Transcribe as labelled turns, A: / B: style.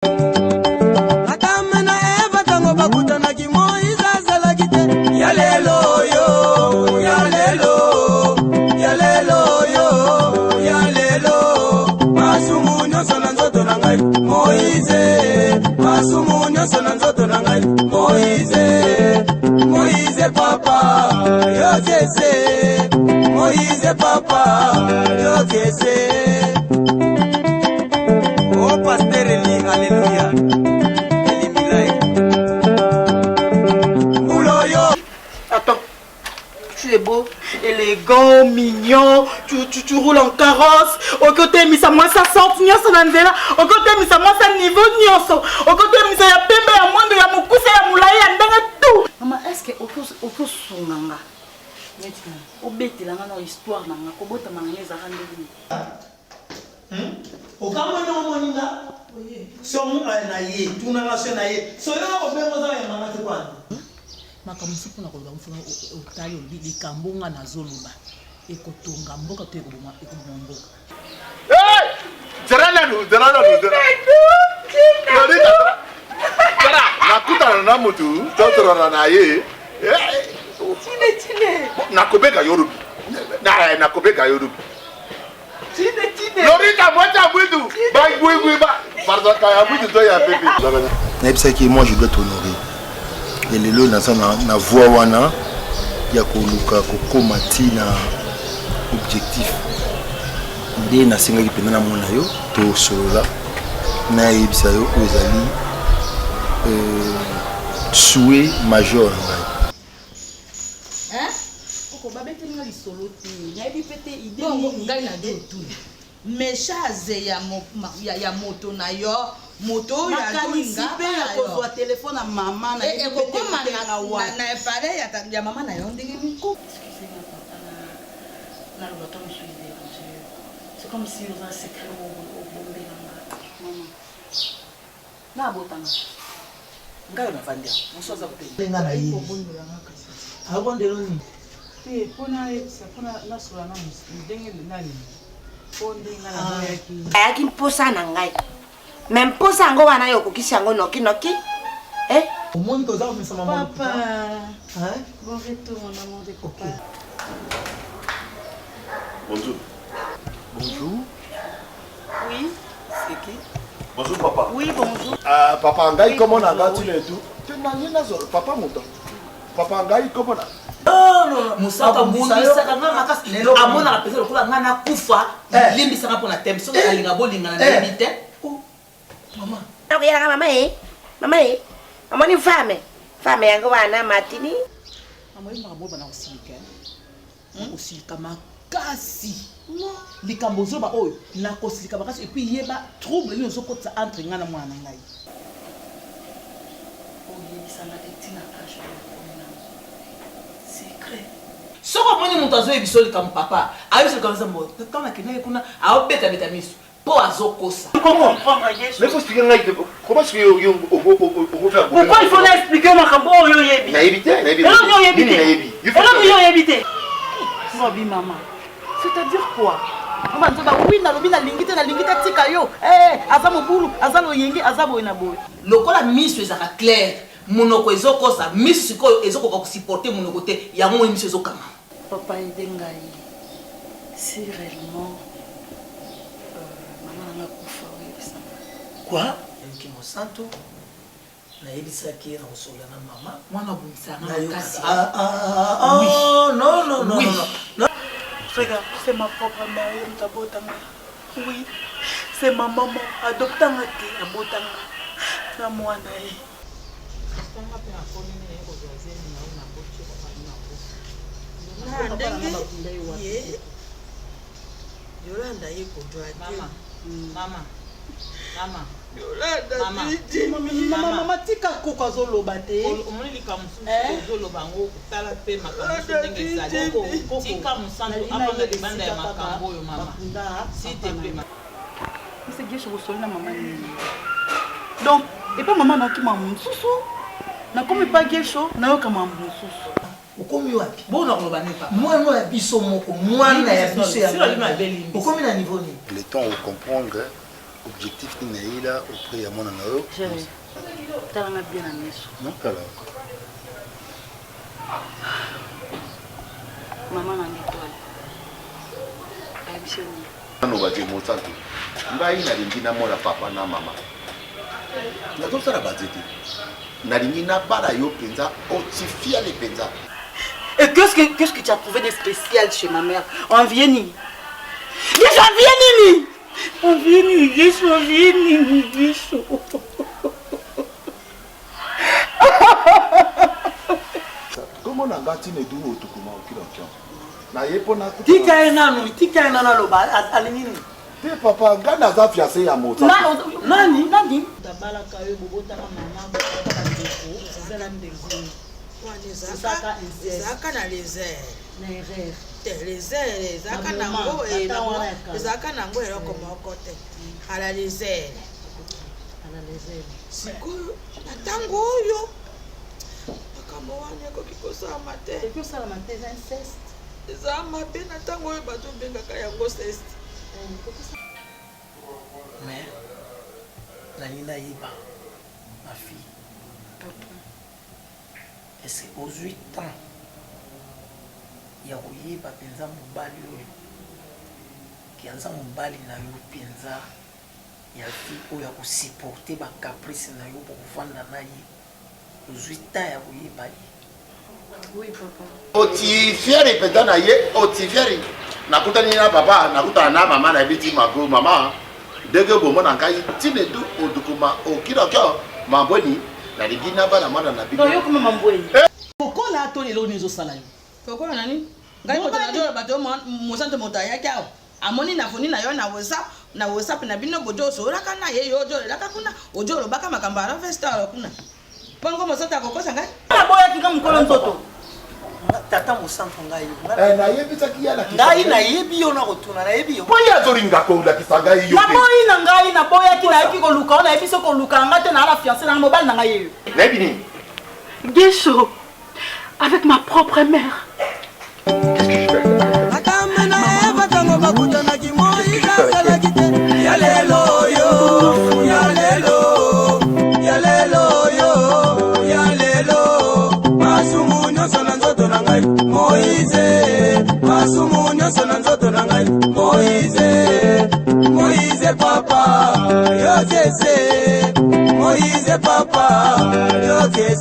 A: Adama na Eva tango bakutanaki Moïse azalaki te. Ya lelo yo, ya lelo, ya lelo yo, ya lelo. Masumu nyonso na nzoto na ngai Moïse, masumu nyonso na nzoto na ngai Moïse, Moïse papa, yo kese, Moïse papa, yo kese. Oh, Pasteur Eli, Alléluia. Eli Milai. Mbuloyo.
B: Attends. Tu es beau, élégant, mignon, tu roules en carrosse. Okotemisa mwasi sorte nyonso na nzela, okotemisa mwasi niveau nyonso, okotemisa ya pembe ya mwindo ya mokuse ya molai ya ndenge tout. Mama, est-ce que okosunga nga? Obetela nga na histoire na nga, kobotama na nga ezalaka ndenge nini?
C: Okamwe ndenge omoni nga so na ye tunanga so na ye so yo nakobenga oza yambanga te kwani.
D: Makambo mosusu mpona koloba mfuna otali olobi likambo nga nazoloba ekotonga mboka to ekoboma mboka.
E: Zela nanu, zela nanu, zela. Zela, nakutana na mutu, tosolana na ye. Nakobeka yo rubi. Nakobeka yo rubi. Lorita mwasi ya mwitu, ba ngwingwi ba pardon ya mwitu to ya pepe.
F: Nayebisaki moi je dois t'honorer. Et lelo naza na voie wana ya koluka kokóma ti na objectif nde nasengaki mpenza namona yo tosolola, nayebisa yo oyo ezali souhait majeur na ngai.
D: Koko, babeteli nga lisolo te, nayebi mpe te ide.
G: Bongo ngai na de otuna message ya moto na yo, moto oyo
B: makanisi mpe ya kozwa telefone ya mama.
G: Nayebi mpe te ekokoma na epale ya mama na yo ndenge nini?
B: Excusez-moi papa, naloba to mosusu edérange yo. C'est comme si oza secret moko obombelanga. Mama na abotanga
D: ngai oyo navandi awa, mosu aza kopema.
C: Nga na ye akondelo nini?
H: Te, mpona ayebisa, mpona nasola na ndenge nani, mpo ndenge nga naboyaki.
I: Ayaki mposa na ngai, me mposa yango wana yo okokisi yango noki noki, eh?
C: Omoni koza komisa mama.
B: Papa, bon retour mon amour de papa.
E: Bonjour.
F: Bonjour.
B: Oui, c'est qui?
E: Bonjour papa.
B: Oui, bonjour.
E: Ah, papa ngai kombo na nga tina etu te na ye nazo papa moto papa ngai kombo na
D: Mosaka abundisaka nga makasi, amonaka mpenza lokola nga nakufa. Limbisaka mpo na teme soki alinga bolingana, nayebi te.
I: Nakoyelaka mama e, mama e, amoni femme femme yango wana matini.
D: Mama, oyebi makambo oyo bana kosilika, nakosilika makasi. Likambo ozoba oyo, nakosilika makasi. Et puis yeba trouble nini ozokotisa entre ngai na mwana na ngai.
B: Oyebisanga te ntina age oyo okomi nango, secret.
D: Soki omoni moto azoyebi biso likambo, papa ayebisi likambo eza mbo ntango nakendaki kuna, aobetabeta miso mpo azokosa.
E: Mais faut expliquer ngai comment est-ce que yo okofaire.
B: Pourquoi il faut na expliquer makambo oyo oyebi?
E: Nayebi te, nayebi.
B: Eloko oyebi
E: Nini
B: te.
E: nayebi?
B: Eloko yo oyebi te. Ngobi mama, c'est-à-dire quoi? Mama nzoba, oui, nalobi nalingi te, nalingi te, tika yo. Eh, aza mobulu, aza loyenge, aza boye na boye.
D: Lokola miso ezalaka clair, monoko ezokosa. Miso sikoyo ezokoka kosupporter monoko te, yango moi miso ezokanga.
B: Papa, aide ngai. Si réellement mama nanga kufa, oyebisanga.
C: Quoi? Yoki mosantu, nayebisaki ye na kosolola na mama.
D: Mwana abundisaka nga makasi.
C: Ah, ah, ah,
D: Oui.
C: non, non, non,
D: Oui.
C: non, non.
B: Regarde, c'est ma propre mère, ye moto abotanga. Oui, c'est ma maman, adoptanga te, abotanga na mwana ye.
H: Nga mpe nakoli nini kozwa zemi na yo na boti
G: Na ndenge ye Yolanda ye kozwa te.
H: Mama, mama, mama.
G: Yolanda.
H: Mama.
B: Mama, mama, tika koko azoloba te.
H: Omoni likambo mosusu ozoloba yango, tala mpe makambo mosusu ndenge ezali. Tika mosantu afanda libanda ya makambo oyo, mama, s'il te plaît.
B: Mr Gesho, bosoli na mama nini? Donc epa mama nayoki makambo mosusu, nakomi pa Gesho nayoka makambo mosusu.
C: Okomi wapi?
D: Bona koloba nini, papa?
C: Mwana ya biso moko, mwana ya biso ya
D: Sila lima ebeli.
C: Okomi na niveau nini?
F: Le temps ocomprendre. Objectif nini nayela auprès ya mwana na yo?
B: Chéri, talanga bien na miso.
F: Natala.
B: Mama na nga Etoile ayebisi yo nini?
J: Naloba te mosantu, ngai nalingi namona papa na mama. Nazosala baze te, nalingi nabala yo mpenza, otifiale mpenza.
B: Et qu'est-ce que tu as trouvé de spécial chez ma mère? Envie nini? Yesu envie nini? Envie nini? Yesu envie nini? Yesu.
E: Kombo na nga tina edu otukuma okilokio. Na ye pona
C: Tika ye nanu, tika ye nanu aloba alingi nini?
E: Te papa, nga naza fiancé ya moto.
C: Nani?
B: Nani?
D: Tabalaka yo bobotaka mama bobotaka bandeko eza na ndeko
G: ezalaka na leser
D: na erreur
G: te leser ezalaka nango ezalaka nango eloko moko te ala leser sikoyo na ntango oyo makambo wana ekoki kosalama te eza mabe na ntango oyo bato obengaka yango ceste.
C: Mais nalingi nayeba ma fille, est ce que ozwi temps ya koyeba mpenza mobali oyo ke aza mobali na yo mpenza ya vie oyo akosupporte bacaprice na yo bokovanda na ye, ozwi temps ya koyeba ye?
B: Oui, papa.
J: Otifiere mpenza na ye, otifiere. Nakutani na papa, nakutana na mama na yebi ti mako mama ndenge bomona ngai ntina edu odukuma okilokio mambweni nalingi nabala mwana na bino.
B: Yo koma mambweni.
D: Kokola to eloko nini ezosala yo?
G: Kokola na nini? Ngai moto nazola bato mosantu moto ayaki awa amoni na foni na yo na whatsapp na whatsapp na bino bojo osololaka na ye yo ojo olelaka kuna ojo olobaka makambo ya ravestar kuna mpongo mosantu akokosa ngai.
B: Naboyaki nga mokolo nzoto.
C: Tata mosantu ngai
E: Eh, nayebisaki ye alakisa
C: ngai nayebi yo na kotuna nayebi yo
J: mpo ye azolinga kolakisa ngai yo te.
B: Naboyi na ngai, naboyaki, nayaki koluka oyo nayebi soki koluka nga te, naa na fiancé na nga, mobali na ngai yeyo.
J: Nayebi nini?
B: Gesho avec ma propre mère.
A: Adama na Eva ntango bakutanaki Moïse azalaki te. Ya lelo yo, ya lelo, ya lelo yo, ya lelo. Masumu nyonso na nzoto na ngai Moïse, masumu nyonso na nzoto na ngai Moïse, Moïse papa, yo Jese, Moïse papa, yo Jese.